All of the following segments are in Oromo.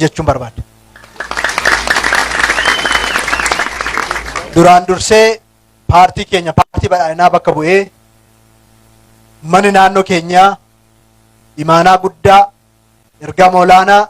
jechuun barbaada. Duraan dursee paartii keenya paartii badhaadhinaa bakka bu'ee uummanni naannoo keenyaa imaanaa guddaa ergama olaanaa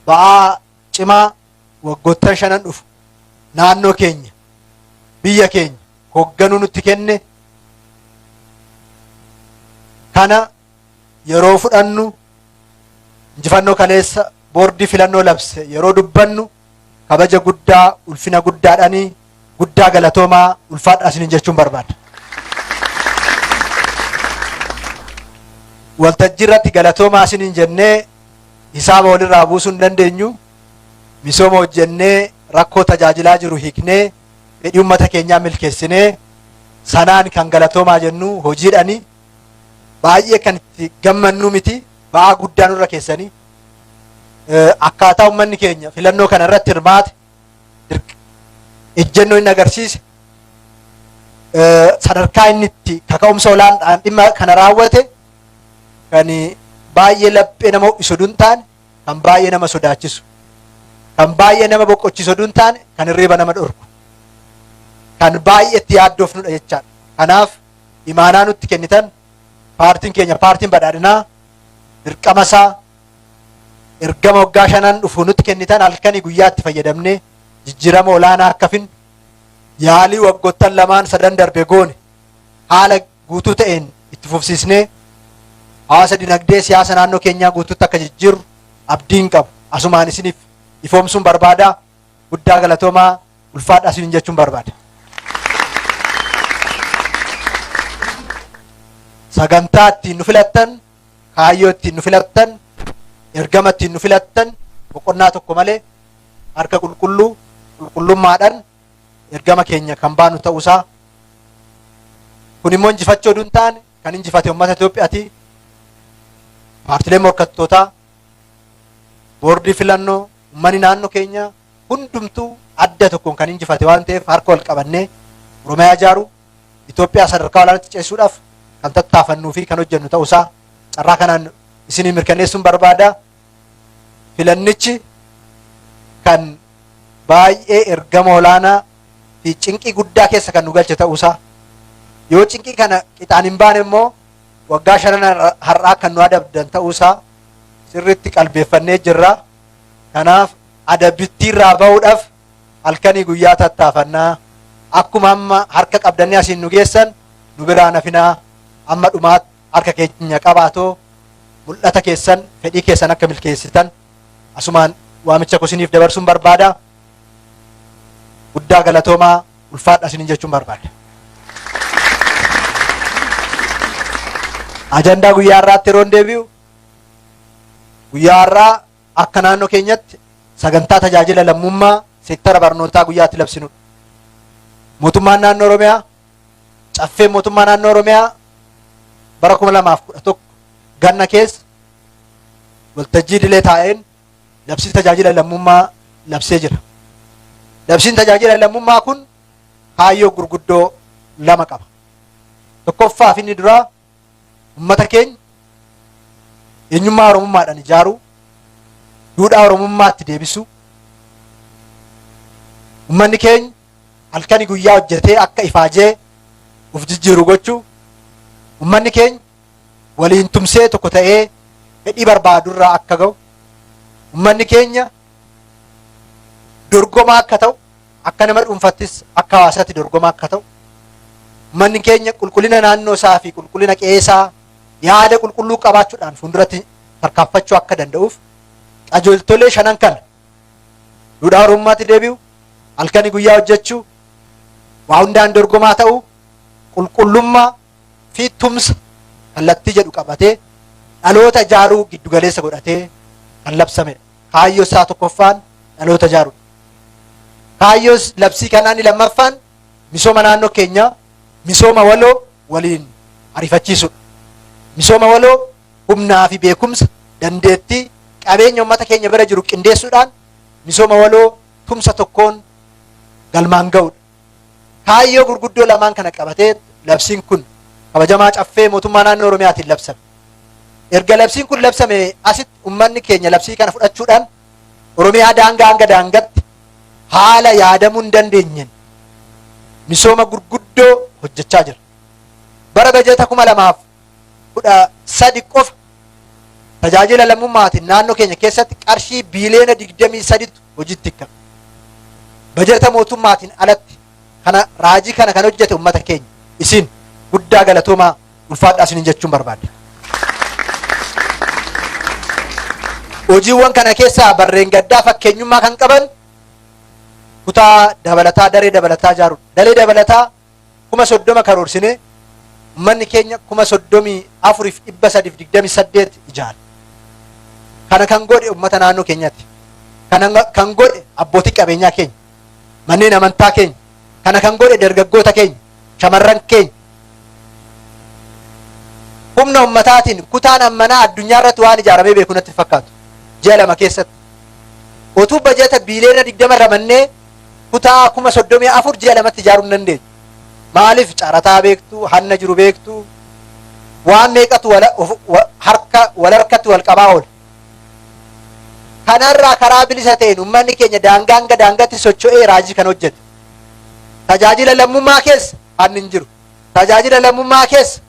ba'aa cimaa waggoottan shanan dhufu naannoo keenya biyya keenya hoogganuu nutti kenne kana yeroo fudhannu injifannoo kaleessa boordii filannoo labse yeroo dubbannu kabaja guddaa ulfina guddaadhanii guddaa galatoomaa ulfaadhaa isiniin jechuun barbaada. Waltajjii irratti galatoomaa isiniin jennee hisaaba walirraa buusuu hin dandeenyu. Misooma hojjennee rakkoo tajaajilaa jiru hiiknee fedhii uummata keenyaa milkeessinee sanaan kan galatoomaa jennu hojiidhani baay'ee kan itti gammannuu miti ba'aa guddaa nurra keessanii akkaataa uummanni keenya filannoo kana irratti hirmaate ejjennoo inni agarsiise sadarkaa inni itti kaka'umsa olaanaadhaan dhimma kana raawwate kan baay'ee laphee nama ho'isu hin taane kan baay'ee nama sodaachisu kan baay'ee nama boqochiisu hin taane kan hirriba nama dhorku kan baay'ee itti yaaddoofnudha jechaadha. Kanaaf imaanaa nutti kennitan paartiin keenya paartiin badhaadhinaa dirqama isaa ergama waggaa shanan dhufu nutti kennitan halkanii guyyaatti fayyadamnee jijjiirama olaanaa akka finnu yaalii waggoottan lamaan sadan darbe goone haala guutuu ta'een itti fufsiisnee hawaasa dinagdee siyaasa naannoo keenyaa guutuutti akka jijjiirru abdiin qabu asumaan isiniif ifoomsuun barbaada guddaa galatoomaa ulfaadhaa isiniin jechuun barbaada. Sagantaa ittiin nu filattan, kaayyoo ittiin nu filattan, ergama ittiin nu filattan boqonnaa tokko malee harka qulqulluu qulqullummaadhaan ergama keenya kan baanu ta'uusaa kun immoo injifachuu oduu hin taane kan injifate uummata Itoophiyaati. Paartileen morkattootaa, boordii filannoo, uummanni naannoo keenyaa hundumtuu adda tokkoon kan injifate waan ta'eef harka wal qabannee Oromiyaa ijaaruu Itoophiyaa sadarkaa olaanaatti ceesisuudhaaf kan tattaafannuu fi kan hojjennu ta'uusaa carraa kanaan isinii mirkaneessuun barbaada. Filannichi kan baay'ee ergama olaanaa fi cinqii guddaa keessa kan nu galche ta'uusaa yoo cinqii kana qixaan hin baane immoo waggaa shanan har'aa kan nu adabdan ta'uusaa sirriitti qalbeeffannee jirra. Kanaaf adabittiirraa bahuudhaaf halkanii guyyaa tattaafannaa akkuma amma harka qabdanii asiin nu geessan nu biraa nafinaa amma dhumaatti harka keenya qabaatoo mul'ata keessan fedhii keessan akka milkeessitan asumaan waamicha koo isiniif dabarsuun barbaada. Guddaa galatoomaa ulfaadha isiniin jechuun barbaada. Ajandaa guyyaa har'aatti yeroo deebi'u guyyaa har'aa akka naannoo keenyatti sagantaa tajaajila lammummaa seektara barnootaa guyyaatti labsinudha. Mootummaan naannoo Oromiyaa caffeen mootummaa naannoo Oromiyaa bara 2011 ganna keessa waltajjii idilee taa'een labsii tajaajila lammummaa labsee jira. Labsiin tajaajila lammummaa kun kaayyoo gurguddoo lama qaba. Tokkoffaa fi inni duraa uummata keenya eenyummaa Oromummaadhaan ijaaruu, duudhaa Oromummaatti deebisuu, uummanni keenya halkanii guyyaa hojjetee akka ifaajee of jijjiiru gochuu, uummanni keenya waliin tumsee tokko ta'ee fedhii barbaadurraa akka ga'u, uummanni keenya dorgomaa akka ta'u, akka nama dhuunfattis akka hawaasaatti dorgomaa akka ta'u, uummanni keenya qulqullina naannoo isaa fi qulqullina qe'ee isaa yaada qulqulluu qabaachuudhaan fuulduratti tarkaanfachuu akka danda'uuf qajeeltolee shanan kana duudhaa Oromummaatti deebi'u, halkanii guyyaa hojjechuu, waa hundaan dorgomaa ta'uu, qulqullummaa fi tumsa kallattii jedhu qabatee dhaloota ijaaruu giddugaleessa godhatee kan labsamedha. Kaayyoo isaa tokkoffaan dhaloota ijaaruudha. Kaayyoo labsii kanaa inni lammaffaan misooma naannoo keenyaa misooma waloo waliin ariifachiisuudha. Misooma waloo humnaa fi beekumsa dandeettii qabeenya uummata keenya bira jiru qindeessuudhaan misooma waloo tumsa tokkoon galmaan ga'uudha. Kaayyoo gurguddoo lamaan kana qabatee labsiin kun kabajamaa caffee mootummaa naannoo Oromiyaatiin labsame. Erga labsiin kun labsame asitti uummanni keenya labsii kana fudhachuudhaan Oromiyaa daangaa hanga daangatti haala yaadamuu hin dandeenyeen misooma gurguddoo hojjechaa jira. Bara bajata 2013 qofa tajaajila lammummaatiin naannoo keenya keessatti qarshii biiliyoona 23tu hojiitti hiikame. Bajata mootummaatiin alatti kana raajii kana kan hojjete uummata keenya, isin guddaa galatoomaa, ulfaadhaa isiniin jechuun barbaada. Hojiiwwan kana keessaa barreen gaddaa fakkeenyummaa kan qaban kutaa dabalataa, daree dabalataa ijaaruudha. Daree dabalataa 30,000 karoorsinee uummanni keenya 34,328 ijaare. Kana kan godhe uummata naannoo keenyaati. Kana kan godhe abbootii qabeenyaa keenya, manneen amantaa keenya, kana kan godhe dargaggoota keenya, shamarran keenya. Humna ummataatiin kutaan ammanaa addunyaa irratti waan ijaaramee beeku natti fakkaatu. Ji'a 2 keessatti. Otuu bajata biiliyoona 20 ramannee kutaa 34,000 ji'a 2tti ijaaruu hin dandeenyu. Maaliif? Carataa beektu, hanna jiru beektu, waan meeqatu harka wal harkatti wal qabaa oola. Kanarraa karaa bilisa ta'een uummanni keenya daangaa hanga daangaatti socho'ee raajii kan hojjete. Tajaajila lammummaa keessa hanni hin jiru. Tajaajila lammummaa keessa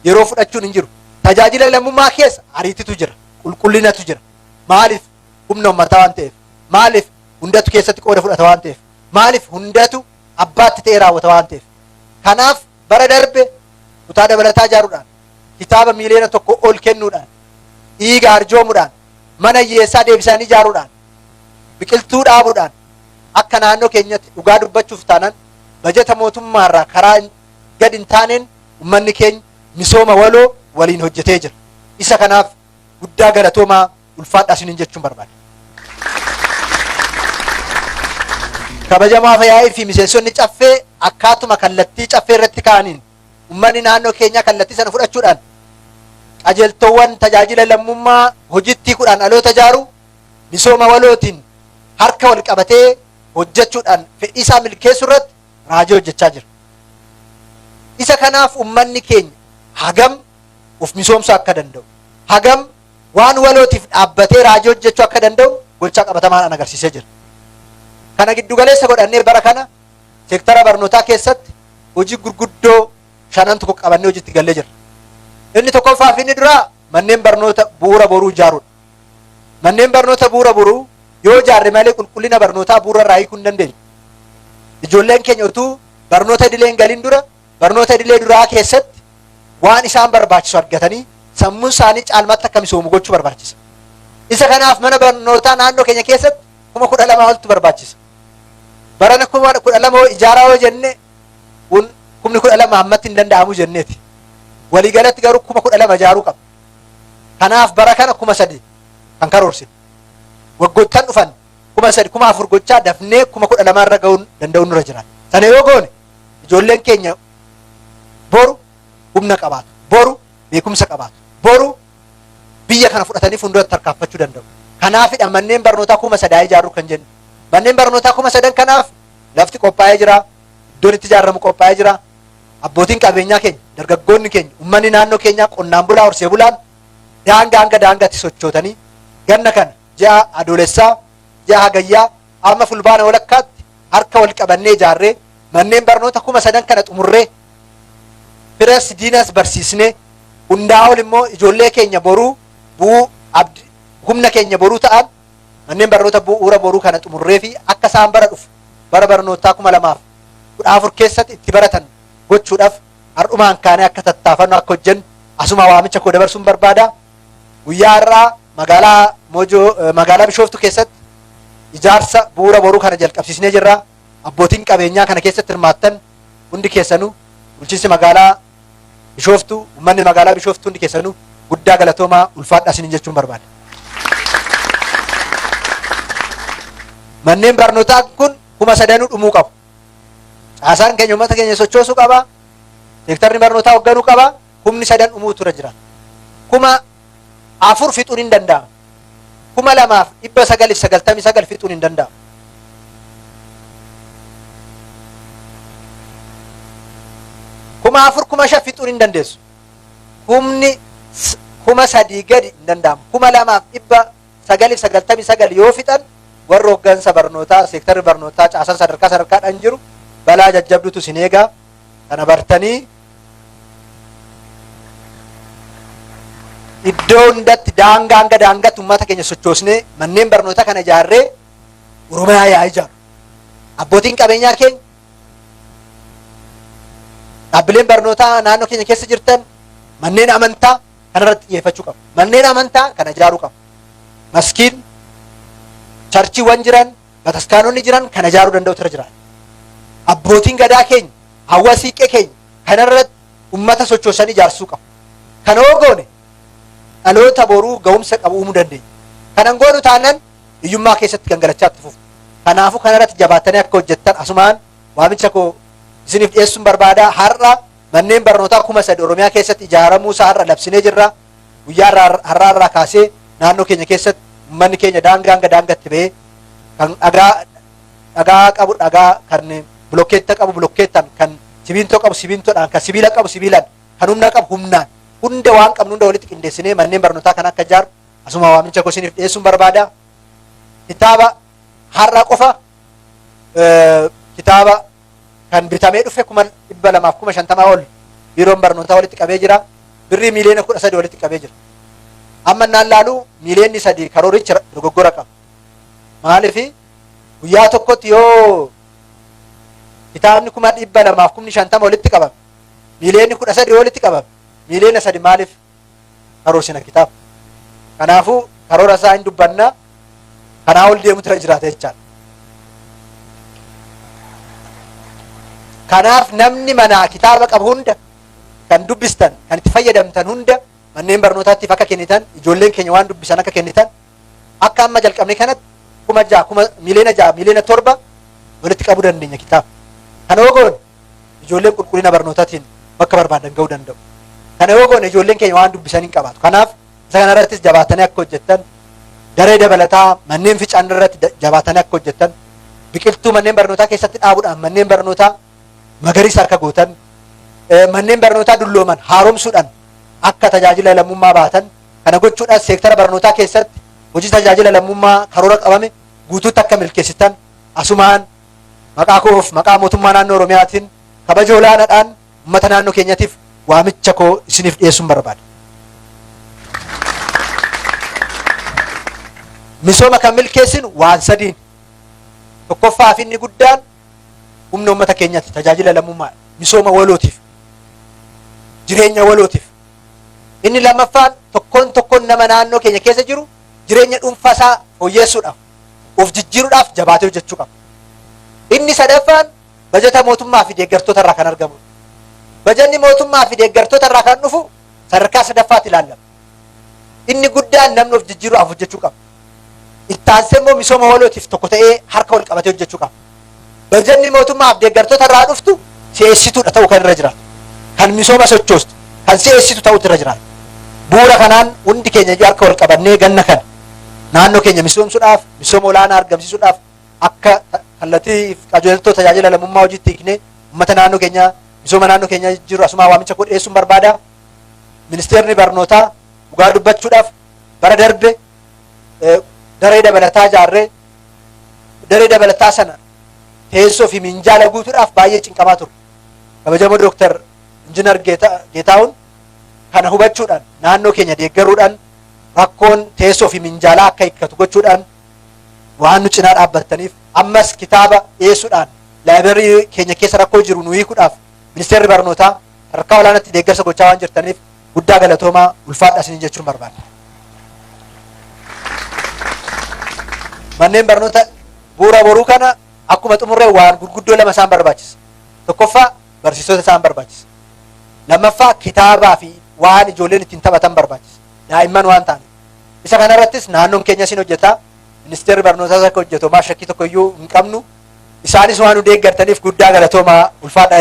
yeroo fudhachuun hin jiru. Tajaajila lammummaa keessa ariititu jira. Qulqullinatu jira. Maaliif? Humna uummataa waan ta'eef. Maaliif? Hundatu keessatti qooda fudhata waan ta'eef. Maaliif? Hundatu abbaatti ta'ee raawwata waan ta'eef. Kanaaf bara darbe kutaa dabalataa ijaaruudhaan, kitaaba miiliyoona 1 ol kennuudhaan, dhiiga arjoomuudhaan, mana hiyyeessaa deebisanii ijaaruudhaan, biqiltuu dhaabuudhaan, akka naannoo keenyatti dhugaa dubbachuuf taanaan bajata mootummaarraa karaa gad hin taaneen uummanni keenya misooma waloo waliin hojjetee jira. Isa kanaaf guddaa galatoomaa, ulfaadhaa isiniin jechuun barbaada. Kabajamoo Afyaa'ii fi miseensonni caffee, akkaatuma kallattii caffee irratti ka'aniin uummanni naannoo keenyaa kallattii sana fudhachuudhaan qajeeltowwan tajaajila lammummaa hojiitti hiikuudhaan dhaloota ijaaru, misooma walootiin harka wal qabatee hojjechuudhaan fedhii isaa milkeessuu irratti raajii hojjechaa jira. Isa kanaaf uummanni keenya hagam of misoomsuu akka danda'u, hagam waan walootiif dhaabbatee raajii hojjechuu akka danda'u gochaa qabatamaadhaan agarsiisee jira. Kana giddugaleessa godhannee bara kana seektara barnootaa keessatti hojii gurguddoo shanan tokko qabannee hojiitti gallee jirra. Inni tokkoffaa fi inni duraa manneen barnoota bu'uura boruu ijaaruudha. Manneen barnoota bu'uura boruu yoo ijaarre malee qulqullina barnootaa bu'uura irraa hiikuu hin dandeenyu. Ijoolleen keenya utuu barnoota idilee hin galin dura barnoota idilee duraa keessatti waan isaan barbaachisu argatanii sammuun isaanii caalmaatti akka misoomu gochuu barbaachisa. Isa kanaaf mana barnootaa naannoo keenya keessatti 12,000 oltu barbaachisa. Barana 12,000 ijaaraa yoo jenne, kun 12,000 ammatti hin danda'amu jenneeti. Waliigalatti garuu 12,000 ijaaruu qabna. Kanaaf bara kana 3,000 kan karoorsine. Waggoottan dhufan 3,000, 4,000 gochaa dafnee 12,000 irra ga'uun danda'uun nurra jira. Sana yoo goone ijoolleen keenya boru humna qabaatu, boru beekumsa qabaatu, boru biyya kana fudhatanii fuulduratti tarkaanfachuu danda'u. Kanaafidha manneen barnootaa 3,000 ijaaruu kan jennu. Manneen barnootaa 3,000 kanaaf lafti qophaa'ee jira, iddoon itti ijaaramu qophaa'ee jira. Abbootiin qabeenyaa keenya, dargaggoonni keenya, uummanni naannoo keenyaa, qonnaan bulaa, horsee bulaan daangaa hanga daangaatti sochootanii ganna kana ji'a Adoolessaa, ji'a Hagayyaa, amma Fulbaana walakkaatti harka wal qabannee ijaarree manneen barnoota 3,000 kana xumurree, firas diinas barsiisnee, hundaa ol immoo ijoollee keenya boruu bu'uu humna keenya boruu ta'an manneen barnoota bu'uura boruu kana xumurree fi akka isaan bara dhufu bara barnootaa 2014 keessatti itti baratan gochuudhaaf har'umaan kaanee akka tattaafannu, akka hojjennu asuma waamicha koo dabarsuun barbaada. Guyyaa har'aa magaalaa Mojoo, magaalaa Bishooftuu keessatti ijaarsa bu'uura boruu kana jalqabsiisnee jirra. Abbootiin qabeenyaa kana keessatti hirmaattan hundi keessanuu, bulchiinsi magaalaa Bishooftuu, uummanni magaalaa Bishooftuu hundi keessanuu guddaa galatoomaa, ulfaadhaa isiniin jechuun barbaada. Manneen barnootaa kun 3,000 dhumuu qabu. Caasaan keenya uummata keenya sochoosuu qaba. Seektarri barnootaa hoogganuu qaba. Kumni sadan dhumuu tura jira. 4,000 fixuun hin danda'amu. 2,999 fixuun hin danda'amu. 4,000, 5,000 fixuun hin dandeessu. Kumni 3,000 gadi hin danda'amu. 2,999 yoo fixan Warri hooggansa barnootaa, seektarri barnootaa, caasaan sadarkaa sadarkaadhaan jiru balaa jajjabduutu isin eega. Kana bartanii iddoo hundatti daangaa hanga daangaatti uummata keenya sochoosnee manneen barnootaa kana ijaarree Oromiyaa yaa ijaaru. Abbootiin qabeenyaa keenya, dhaabbileen barnootaa naannoo keenya keessa jirtan, manneen amantaa kanarratti xiyyeeffachuu qabu. Manneen amantaa kana ijaaruu qabu. Maskiin, charchiiwwan jiran, bataskaanonni jiran kana ijaaruu danda'u irra jira. Abbootiin gadaa keenya, hawaasa siiqqee keenya kanarratti uummata sochoosanii ijaarsuu qabu. Kana yoo goone dhaloota boruu ga'umsa qabu uumuu dandeenya. Kanan goonu taanaan hiyyummaa keessatti gangalachaa itti fufu. Kanaafuu kanarratti jabaatanii akka hojjettan asumaan waamicha koo isiniif dhiyeessuun barbaada. Har'a manneen barnootaa 3000 Oromiyaa keessatti ijaaramuu isaa har'a labsinee jirra. Guyyaa har'aa irraa kaasee naannoo keenya keessatti uummanni keenya daangaa hanga daangaatti ba'ee kan dhagaa qabu dhagaa, kan bilokkeetta qabu bilokkeettaan, kan sibiintoo qabu sibiintoodhaan, kan sibiila qabu sibiilaan, kan humna qabu humnaan, hunda waan qabnu hunda walitti qindeessinee manneen barnootaa kan akka ijaaru asuma waamicha koo isiniif dhiyeessuun barbaada. Kitaaba har'a qofa kitaaba kan bitamee dhufe 250,000 ol biiroon barnootaa walitti qabee jira. Birrii 13 miiliyoona walitti qabee jira. Amma naan laalu 3 miiliyoonni karooricha dogoggora qaba. Maaliif guyyaa tokkotti yoo kitaabni 250,000 walitti qabame, 13 miiliyoona walitti qabame, 3 miiliyoona maaliif karoorsina kitaaba? Kanaafuu karoora isaa hin dubbannaa, kanaa ol deemutu irra jiraata jechaadha. Kanaaf namni manaa kitaaba qabu hunda kan dubbistan, kan itti fayyadamtan hunda manneen barnootaattiif akka kennitan, ijoolleen keenya waan dubbisan akka kennitan, akka amma jalqabne kanatti 6,000, 6 miiliyoona, 7 miiliyoona walitti qabuu dandeenya kitaaba. Kana yoo goone ijoolleen qulqullina barnootaatiin bakka barbaadan ga'uu danda'u. Kana yoo goone ijoolleen keenya waan dubbisan hin qabaatu. Kanaaf isa kanarrattis jabaatanii akka hojjettan, daree dabalataa manneen ficaan irratti jabaatanii akka hojjettan, biqiltuu manneen barnootaa keessatti dhaabuudhaan manneen barnootaa magariisa akka gootan, manneen barnootaa dullooman haaromsuudhaan akka tajaajila lammummaa baatan, kana gochuudhaan seektara barnootaa keessatti hojii tajaajila lammummaa karoora qabame guutuutti akka milkeessitan asumaan maqaa koof maqaa mootummaa naannoo Oromiyaatiin kabaja olaanaadhaan uummata naannoo keenyatiif waamicha koo isiniif dhiyeessuun barbaada. Misooma kan milkeessinu waan sadiin. Tokkoffaa fi inni guddaan humna uummata keenyaati, tajaajila lammummaa, misooma walootiif, jireenya walootiif. Inni lammaffaan tokkoon tokkoon nama naannoo keenya keessa jiru jireenya dhuunfaa isaa fooyyessuudhaaf, of jijjiiruudhaaf jabaatee hojjechuu qaba. Inni sadaffaan bajata mootummaa fi deeggartoota irraa kan argamudha. Bajanni mootummaa fi deeggartoota irraa kan dhufu sadarkaa sadaffaatti ilaalama. Inni guddaan namni of jijjiiruudhaaf hojjechuu qaba. Itti aansee immoo misooma walootiif tokko ta'ee harka wal qabatee hojjechuu qaba. Bajanni mootummaa fi deeggartoota irraa dhuftu si'eessituudha ta'uu kan irra jiraatu. Kan misooma sochoostu, kan si'eessitu ta'utu irra jiraatu. Bu'uura kanaan hundi keenya iyyuu harka wal qabannee ganna kana naannoo keenya misoomsuudhaaf, misooma olaanaa argamsiisuudhaaf akka kallattii qajeeltoo tajaajila lammummaa hojiitti hiiknee uummata naannoo keenyaa, misooma naannoo keenyaa jijjiiru asumaa waamicha koo dhiyeessuun barbaada. Ministeerri barnootaa dhugaa dubbachuudhaaf bara darbe daree dabalataa ijaarree daree dabalataa sana teessoo fi minjaala guutuudhaaf baay'ee cinqamaa ture. Kabajamoo Dooktar Injiinar Geetahuun kana hubachuudhaan naannoo keenya deeggaruudhaan rakkoon teessoo fi minjaalaa akka hiikkatu gochuudhaan waan nu cinaa dhaabbattaniif, ammas kitaaba dhiyeessuudhaan laayibrarii keenya keessa rakkoo jiru nu hiikuudhaaf ministeerri barnootaa sadarkaa olaanaatti deeggarsa gochaa waan jirtaniif guddaa galatoomaa, ulfaadha isiniin jechuun barbaada. Manneen barnoota bu'uura boruu kana akkuma xumurree waan gurguddoo lama isaan barbaachisa. Tokkoffaa barsiisota isaan barbaachisa. Lammaffaa kitaabaa fi waan ijoolleen ittiin taphatan barbaachisa. Daa'imman waan ta'aniif. Isa kanarrattis naannoon keenya isin hojjeta. Ministeerri barnootaas akka hojjetu homaa shakkii tokko iyyuu hin qabnu. Isaanis waan nu deeggartaniif guddaa galatoomaa, ulfaadha.